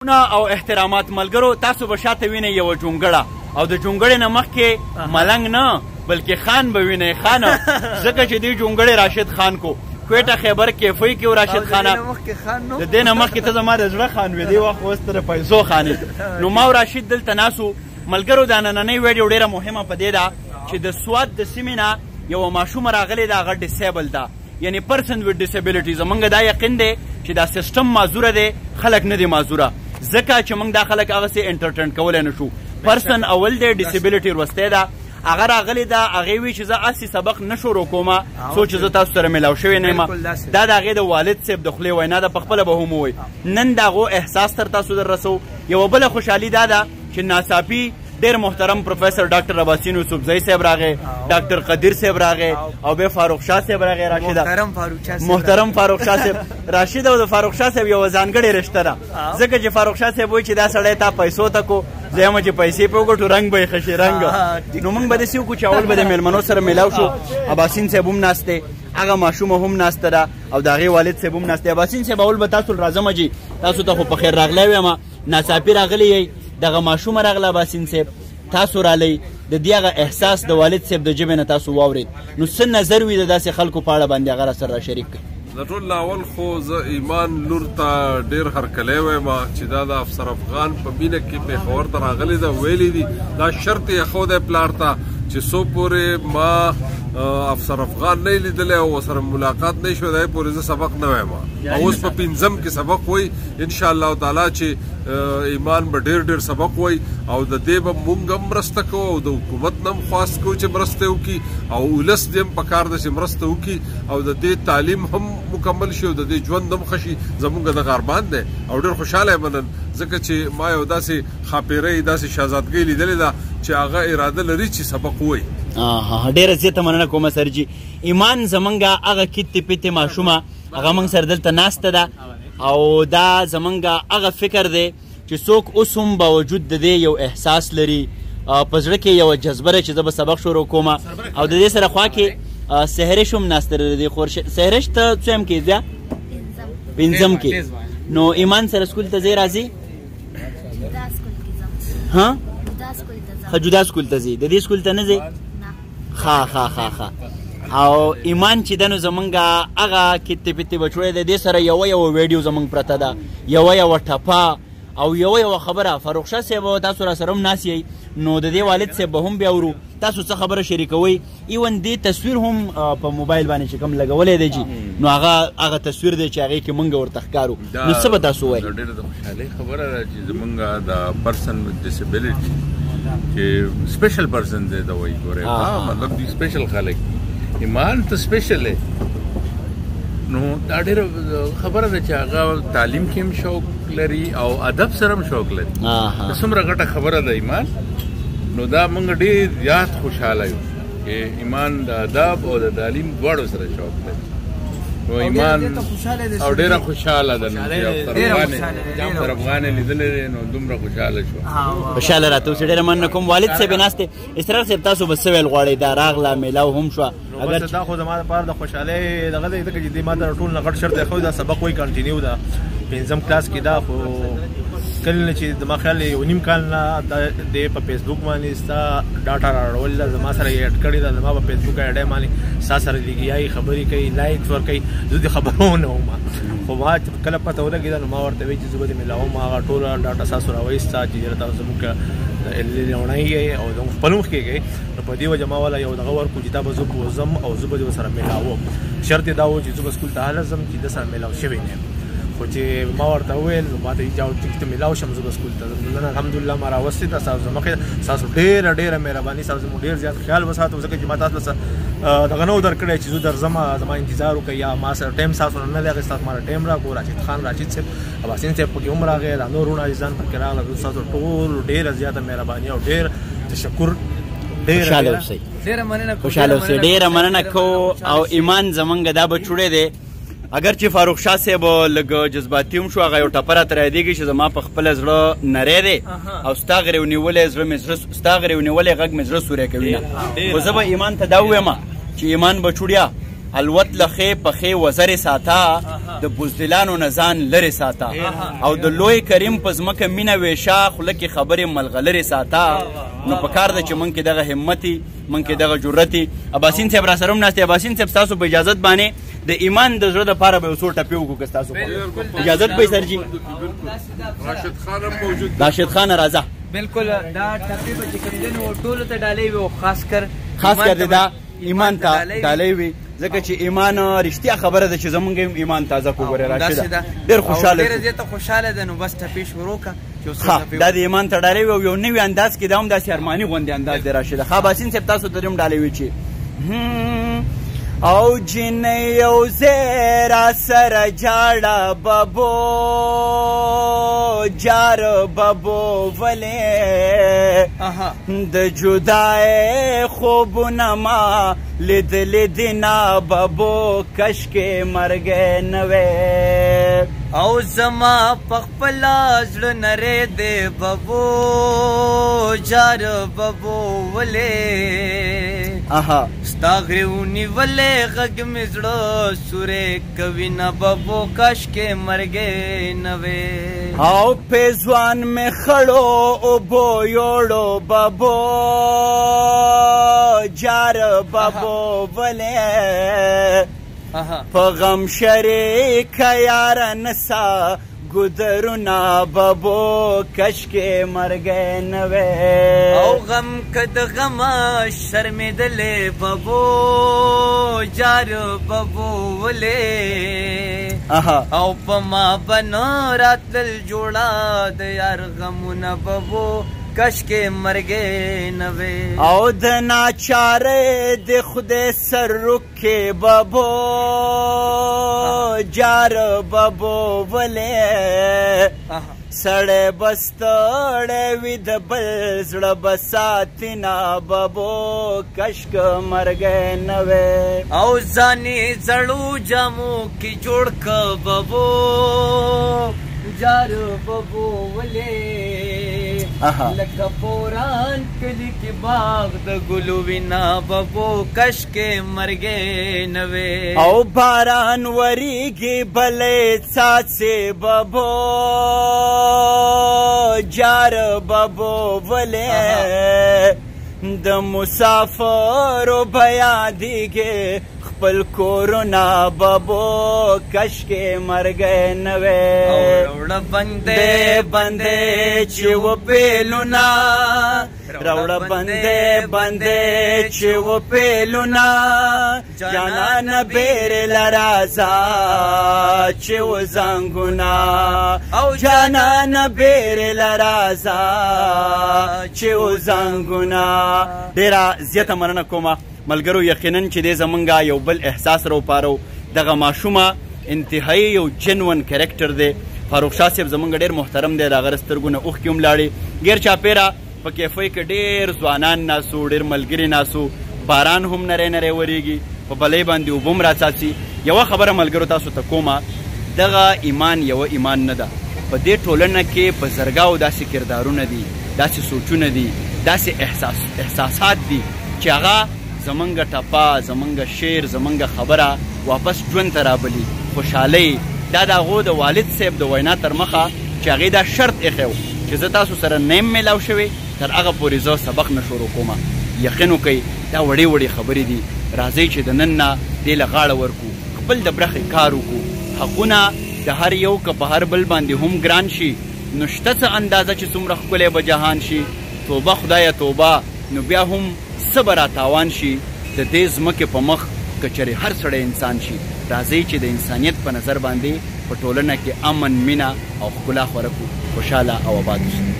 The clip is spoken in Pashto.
او احترامات ملګرو، تاسو به شاته وینئ یوه جونګړه، او د جونګړې نه مخکې ملنګ نه بلکې خان به وینئ، خان، ځکه چې دې جونګړې راشد خان کو کوټه خیبر کیفی کې راشد خان. د دې نه مخکې ته زما د زړه خان وې، دې وخت اوس ته د پیسو خان. نو ما او راشد دلته ناسو ملګرو. دا نننۍ ویډیو ډېره مهمه په دې ده چې د سوات د سیمې نه یوه ماشومه راغلې ده، هغه disable ده، یعنی person with disability. زمونږ دا یقین دی چې دا سیستم معذوره دی، خلک نه دی معذوره، ځکه چې موږ دا خلک هغسې entertain کولی نه شو. person اول دی، disability وروستی ده. هغه راغلې ده، هغې وی چې زه هسې سبق نه شروع کوم څو چې زه تاسو سره میلاو شوی نه یم. دا د هغې د والد صاحب د خولې وینا ده، په خپله به هم ووایي. نن د هغو احساس تر تاسو در رسو. یوه بله خوشحالي دا ده چې ناڅاپي ډیر محترم پروفیسور ډاکټر عباسین یوسفزی صاحب راغی، ډاکټر قدیر صاحب راغی، او بیا فاروق شاه صاحب راغی. راشد، محترم فاروق شاه صاحب، راشد او د فاروق شاه صاحب یوه ځانګړې رشته ده، ځکه چې فاروق شاه صاحب وایي چې دا سړی تا پیسو ته کو، زه یم چې پیسې پرې وګټو رنګ به یې ښه شي رنګ. نو موږ به داسې وکړو چې اول به د مېلمنو سره میلاو شو. عباسین صاحب هم ناست دی، هغه ماشومه هم ناسته ده، او د هغې والد صاحب هم ناست دی. عباسین صاحب، اول به تاسو راځم جي، تاسو ته خو په خیر راغلی وایم، ناڅاپي راغلی یئ. دغه ماشومه راغله عباسین صاحب، تاسو رالئ، د دې هغه احساس د والد صاحب د ژبې نه تاسو واورېد، نو څه نظر وي د داسې خلکو په اړه باندې، هغه راسره شریک کړئ. د ټول اول خو زه ایمان لور ته ډیر هرکلی وایم چې دا د افسر افغان په مینه کې پېښور ته راغلې ده. ویلي دي دا شرط یې ښودی پلار ته چې څو پورې ما افسر افغان نه لیدلی او سره ملاقات نه شو دی پورې زه سبق نه وایم، او اوس په پنځم کې سبق وایي. ان شاء الله تعالی چې ایمان به ډیر ډیر سبق وایي، او د دې به مونږ هم مرسته کوو، او د حکومت نه هم خواست کوو چې مرسته وکړي، او ولس دې هم پکار ده چې مرسته وکړي، او د دې تعلیم هم مکمل شي او د دې ژوند هم ښه شي. زمونږ دغه ارمان دی او ډېر خوشحاله یم نن، ځکه چې ما یو داسې ښاپېرۍ، داسې شهزادګۍ لیدلې ده چې هغه اراده لري چې سبق ووایي. ډېره زیاته مننه کوم سر جي. ایمان زمونږ هغه کتې پتې ماشومه هغه موږ سره دلته ناسته ده، او دا زمونږ هغه فکر دی چې څوک اوس هم باوجود د دې یو احساس لري په زړه کې، یوه جذبه ده چې زه به سبق شروع کوم. او د دې سره خوا کې سحرش هم ناسته ده، د دې خور سحرش ته څویم کې بیا؟ پنځم کې. نو ایمان سره سکول ته ځې راځي؟ ها، ښه، جدا سکول ته ځې، د دې سکول ته نه ځې؟ ښه ښه ښه ښه. او ایمان چې ده نو زمونږ هغه کتې پتې بچوړی دی، دې سره یوه یوه ویډیو زمونږ پرته ده، یوه یوه ټپه او یوه یوه خبره. فاروق شاه صاحب تاسو را سره هم ناست یئ، نو د دې والد صاحب به هم بیا ورو تاسو څه خبره شریکوئ. even دې تصویر هم په موبایل باندې چې کوم لګولی دی جي، نو هغه هغه تصویر دی چې هغې کې مونږ ورته ښکارو، نو څه به تاسو وایئ؟ ډېره د خوشحالۍ خبره ده چې زمونږ د person with disability چې special person دی دا وایي، ګورې مطلب دي special خلک دي، ایمان ته special دی. نو دا ډېره خبره ده چې هغه تعلیم کې هم شوق لري او ادب سره هم شوق لري. څومره غټه خبره ده ایمان. نو دا موږ ډېر زیات خوشحاله یو چې ایمان د ادب او د تعلیم دواړو سره شوق لري. نو ایمان او ډېره خوشحاله ده، نو چې افسر افغان یې لیدلی دی نو دومره خوشحاله شو. خوشحاله راته اوسې. ډېره مننه کوم والد صاحب ناست دی. اسرار صاحب تاسو به څه ویل غواړئ؟ دا راغله میلاو هم شوه. اگر دا خو زما لپاره د خوشحالۍ دغه دی، ځکه چې دې ما ته ټول نه غټ شرط دی، دا سبق وایي continue ده پنځم کلاس کې ده. خو کله نه چې زما خیال یو نیم کال نه دی په فیسبوک باندې ستا data راوړل ده، زما سره یې add کړې ده، زما په فیسبوک ID باندې ستا سره لګیایي خبرې کوي، likes ورکوي، زه دې خبرو نه وم. خو ما چې کله پته ولګېده نو ما ورته ویل چې زه به دې میلاوم، هغه ټوله data ستاسو راوایسته چې چېرې تاسو زموږ لېونی یې او زموږ خپل مخ کېږئ. نو په دې وجه ما والا یو دغه ورکړو چې دا به زه بوځم او زه به دې ورسره میلاوم. شرط یې دا و چې زه به سکول ته هله ځم چې ده سره میلاو شوی نه یم. خو چې ما ورته وویل نو ما ته یې جواب چې ته میلاو شم زه به سکول ته ځم. نن الحمدلله ما راوستې ده ستاسو مخې، ستاسو ډېره ډېره مهرباني، ستاسو زموږ ډېر زیات خیال وساتو، ځکه چې ما تاسو ته دغه نه و درکړی چې زه درځم زما انتظار وکړئ یا ما سره time ستاسو نه دی اخیستی، تاسو ما له time راکړو. راشد خان، راشد صاحب، عباسین صاحب پکې هم راغی، دا نور وروڼه عزیزان پکې راغله. ستاسو ټول ډېره زیاته مهرباني او ډېر تشکر. خوشحاله اوسئ، خوشحاله اوسئ، ډېره مننه کوو. او ایمان زمونږ دا بچوړی دی، اگر چې فاروق شاه صاحب لږ جذباتي هم شو، هغه یو ټپه راته رایادېږي چې زما په خپله زړه نری دی او ستا غریو نیولی زړه مې زړه، ستا غریو نیولی غږ مې زړه سوری کوي نه. خو زه به ایمان ته دا ووایم چې ایمان بچوړیا الوت له ښې پخې وزرې ساته، د بزدلانو نه ځان لرې ساته، او د لوی کریم په ځمکه مینه ویشه، خوله کې خبرې ملغلرې ساته. نو په کار ده چې موږ کې دغه همتي، موږ کې دغه جرأتي. اباسین صاحب را سره هم ناست دی. اباسین صاحب ستاسو په اجازت باندې د ایمان د زړه دپاره به یو څو ټپې وکړو که ستاسو اجازت به سر جي. راشد خان هم موجود. راشد خان راځه. بالکل دا ټپې به چې کوم دی نو ټولو ته ډالۍ وي، او خاص کر خاص کر دا ایمان ته ډالۍ وي، ځکه چې ایمان رښتیا خبره ده چې زمونږ هم ایمان تازه کو. ګوره راشده ډېر خوشحاله، ډېر زیاته خوشحاله ده. نو بس ټپې شروع کړه. ښه دا د ایمان ته ډالۍ وي او یو نوي انداز کې دا هم داسې ارماني غوندې انداز دی راشده. ښه اباسین صاحب تاسو ته هم ډالۍ وي چې او جنۍ یو ځای را سره جاړه ببو جار ببو ولې د جدای خوبونه ما لیدلې دي نه ببو کشکې مرګی نه وی. او زما په خپله زړه نری دی ببو جار ببو ولې ستا غریو نیولې غږ مې زړه سورې کوي نه ببو کاشکې مرګی نه وی. او په ځوان مې خړو اوبو یوړو ببو جار ببو ولې په غم شریک یاره نسا ګودرونه ببو کشکې مرګی نه وی. او غم که د غمه شرمېدلې ببو جار ببو ولې او په ما به نه راتلل جوړه د یار غمونه ببو کشکې مرګی نه وی. او د ناچارۍ د خدای سر کې ببو جار ببو ولې سړی به ستړی وي د بل زړه به ساتي نه ببو کشکه مرګی نه وی. او ځان یې زړو جامو کې جوړ که ببو جار ببو ولې لکه پوران کلي کې باغ د ګلو وینا ببو کشکې مرګی نه وی. او باران وریږي بلې څاڅي ببو جار ببو ولې د مسافرو به یادېږي خپل کورونه ببو کشکې مرګی نه وی. او راوړه بندې بندې چې وپېلونه، راوړه بندې بندې چې وپېلونه، جانانه بېرې له راځه چې وزنګونه، او جانانه بېرې له راځه چې وزنګونه. ډېره زیاته مننه کومه ملګرو. یقینا چې دې زمونږ یو بل احساس راوپارو. دغه ماشومه انتهایی یو جنون کرکټر دی. فاروق شاه صاحب زمونږ ډېر محترم دی، د هغه سترګو نه اوښکې هم لاړې. ګیر چاپېره په کیفۍ کې ډېر ځوانان ناسو، ډېر ملګري ناسو، باران هم نری نری ورېږي، په بلۍ باندې اوبه هم راڅاڅي. یوه خبره ملګرو تاسو ته کومه، دغه ایمان یوه ایمان نه ده. په دې ټولنه کې په زرګاو داسې کردارونه دي، داسې سوچونه دي، داسې احساسات دي چې هغه زمونږ ټپه، زمونږ شعر، زمونږ خبره واپس ژوند ته رابلي، خوشحالۍ. دا د هغو د والد صاحب د وینا تر مخه چې هغې دا شرط ایښی و چې زه تاسو سره نه یم میلاو شوی تر هغه پورې زه سبق نه شروع کومه. یقین وکړئ دا وړې وړې خبرې دي. راځئ چې د نن نه دې له غاړه ورکو، خپل د برخې کار وکړو. حقونه د هر یو که په هر بل باندې هم ګران شي، نو شته څه اندازه چې څومره ښکلی به جهان شي. توبه خدایه توبه، نو بیا هم څه به را تاوان شي د دې ځمکې په مخ که چېرې هر سړی انسان شي. راځئ چې د انسانیت په نظر باندې په ټولنه کې امن، مینه او ښکلا خوره کړو. خوشحاله او آباد اوسئ.